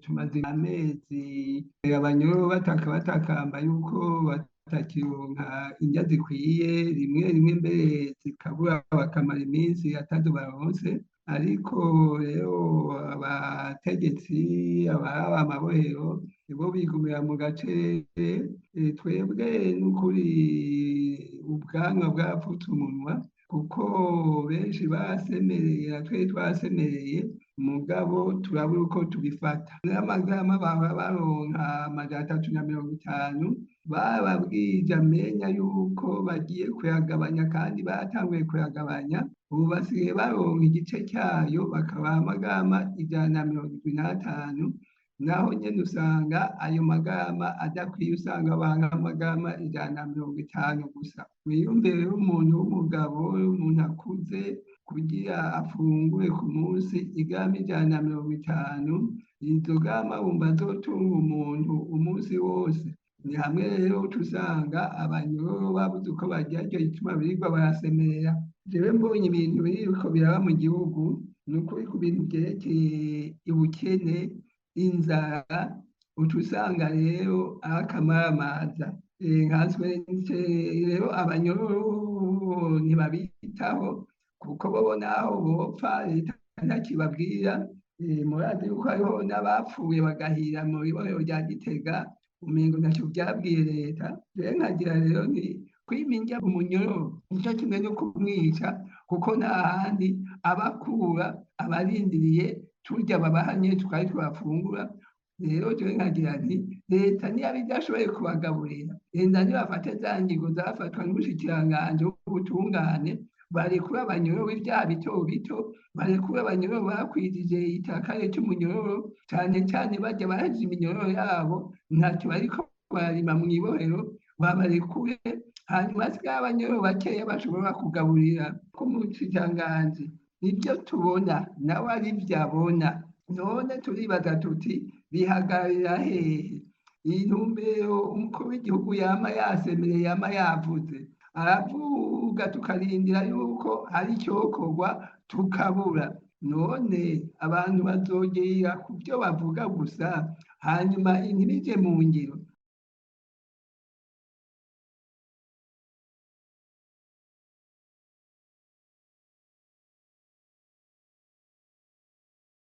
Tumaze amezi abanyororo bataka batakamba yuko batakironka indya zikwiye, rimwe rimwe mbere zikabura bakamara iminsi atazo baronse. Ariko rero abategetsi abaraba amabohero bo bigumira mu gacerere. Twebwe n'ukuri ubwanwa bwapfutse umunwa, kuko benshi basemereye na twe twasemereye, mugabo turabura uko tubifata. N'amagarama bahora baronka 350, bababwije amenya yuko bagiye kuyagabanya, kandi batanguye kuyagabanya. Ubu basigaye baronka igice cyayo, bakabaha amagarama 175. Naho nyene usanga ayo magarama adakwiye, usanga baha amagarama 150 gusa. Wiyumvire rero umuntu w'umugabo, umuntu akuze, kugira afungure ku munsi igarama 150, izo garama wumva azotunga umuntu umunsi wose? Ni hamwe rero uca usanga abanyororo babuze uko barya, ico gituma birirwa barasemerera. Jewe mbonye ibintu biriko biraba mu gihugu, ni ukuri ku bintu vyerekeye ubukene, inzara, uca usanga rero ari akamaramaza. Nkanswe rero abanyororo ntibabitaho, kuko bobo naho bopfa leta ntakibabwira. Murazi yuko hariho n'abapfuye bagahira mu ibohero rya Gitega, umengo ntacyo vyabwiye leta. Rero nkagira rero nti kwima indya umunyororo nico kimwe no kumwica, kuko nta handi abakura abarindiriye turya babahanye twari twafungura. Rero jewe nkagira nti leta niba idashoboye kubagaburira, enda nibafate za ngingo zafatwa n'umushikiranganji w'ubutungane, barekure abanyororo b'ivyaha bito bito, barekure abanyororo bakwijije itakare c'umunyororo, cane cane barya bahejeje iminyororo yabo ntacyo bariko bararima mw'ibohero, babarekure. Hanyuma hasigaye abanyororo bakeya bashobora kugaburira. Ko umushikiranganji nibyo tubona nawe arivyo abona, none turibaza tuti bihagararira hehe? Iyi ntumbero umukuru w'igihugu yama yasemereye, yama yavuze, aravuga, tukarindira yuko hari icokorwa tukabura. None abantu bazogera ku byo bavuga gusa, hanyuma ntibije mu ngiro?